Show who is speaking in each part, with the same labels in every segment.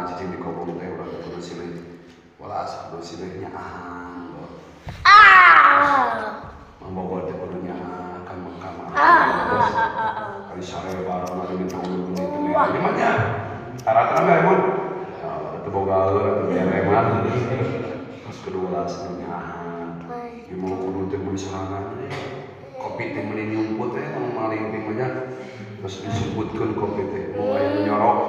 Speaker 1: cicing di kobong teh urang teh kudu silih welas kudu silih nyaahan.
Speaker 2: Ah.
Speaker 1: Mang Bogor teh kudu nyaahan ka Mekah mah. Kali sare bareng mah minta ulun itu nih. Ini mah nya. Tara-tara bae mun. Ya teu boga alur atuh bere mah. Terus kudu welas nyaahan. Ieu mah kudu teh meuli sorangan. Kopi teh meuni nyumput teh maling teh mah nya. Terus disumputkeun kopi teh mau aya nu nyorok.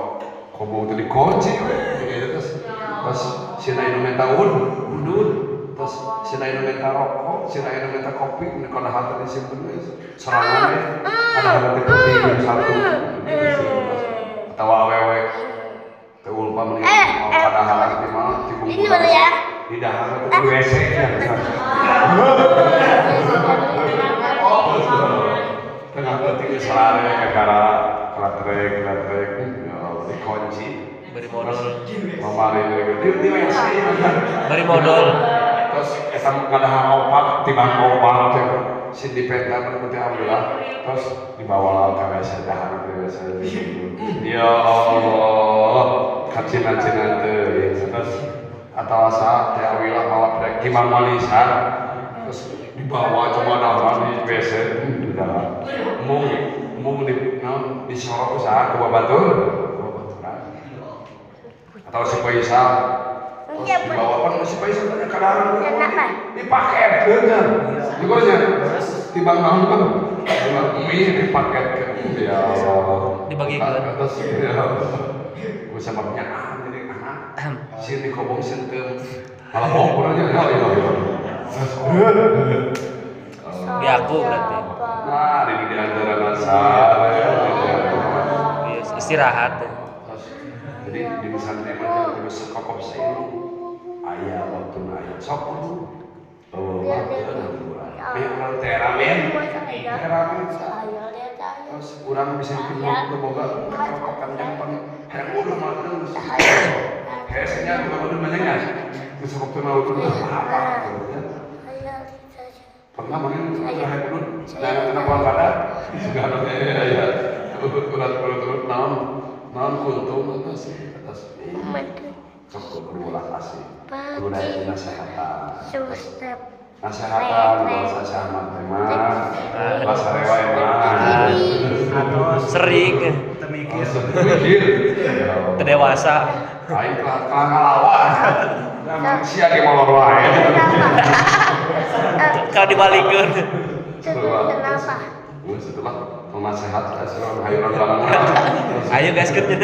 Speaker 1: Kobong teh dikunci we. Terus terus sina anu minta udud, terus sina anu minta rokok, sina anu minta kopi, ini kana hati disimpen we. Sorangan we. Ada hati penting satu. Atawa awewe teu ulpa meuni padahal teh mah
Speaker 2: Ini mana ya?
Speaker 1: Di dahar teh di WC nya. Tengah penting sarare kakara kelatrek ya dikunci.
Speaker 3: Beri modal.
Speaker 1: Mamari di WC.
Speaker 3: Beri modal.
Speaker 1: Terus eta ngadahar opat tibang opat teh sin dipenta mun teh alhamdulillah. Terus dibawa ka WC dahar di WC. Ya Allah, kacina-cina teh. Terus atawa saat teh awilah mawa prek timang malisan. Terus dibawa coba dahar di WC di dahar. Mung mung di naon disorok usaha ke babatur. Atau si Faisal terus dibawa pan si Faisal tanya kadaharan dipaketkeun nya juga nya tibang naon kan tibang mie dipaketkeun ya Allah
Speaker 3: Dibagikeun.
Speaker 1: Terus ya gue sebabnya jadi anak sieun dikobong sieun teu malah bokor aja ya ya.
Speaker 3: Diaku berarti.
Speaker 1: Nah, ini di antara nasar ya.
Speaker 3: Iya, istirahat.
Speaker 1: Jadi di pesantren mah terus kokop sih. Aya waktu aya sok kudu. Oh, meh urang teh ramen. Ramen. Terus urang bisa pindah ke boga kekokokan jempang. Hayang udah mah terus. Hesenya tuh udah banyak ya. Terus waktu mau tuh apa? Pernah main hayang udun. Dan kenapa pada? Sudah ada ya. Urat-urat naon naon kuntum atas atas. Sok kudu ulah asih. Kudu daya nasehatan. Nasehatan bahasa sama teh mah. Bahasa rewa mah.
Speaker 3: Sering
Speaker 4: Temikir.
Speaker 1: Mikir.
Speaker 3: terdewasa.
Speaker 1: Aing kalah ngalawan. Da manusia ge molor wae.
Speaker 3: Kalau dibalikeun.
Speaker 2: Kenapa?
Speaker 1: Geus itulah penasehat hayu urang.
Speaker 3: Ayo gaskeun.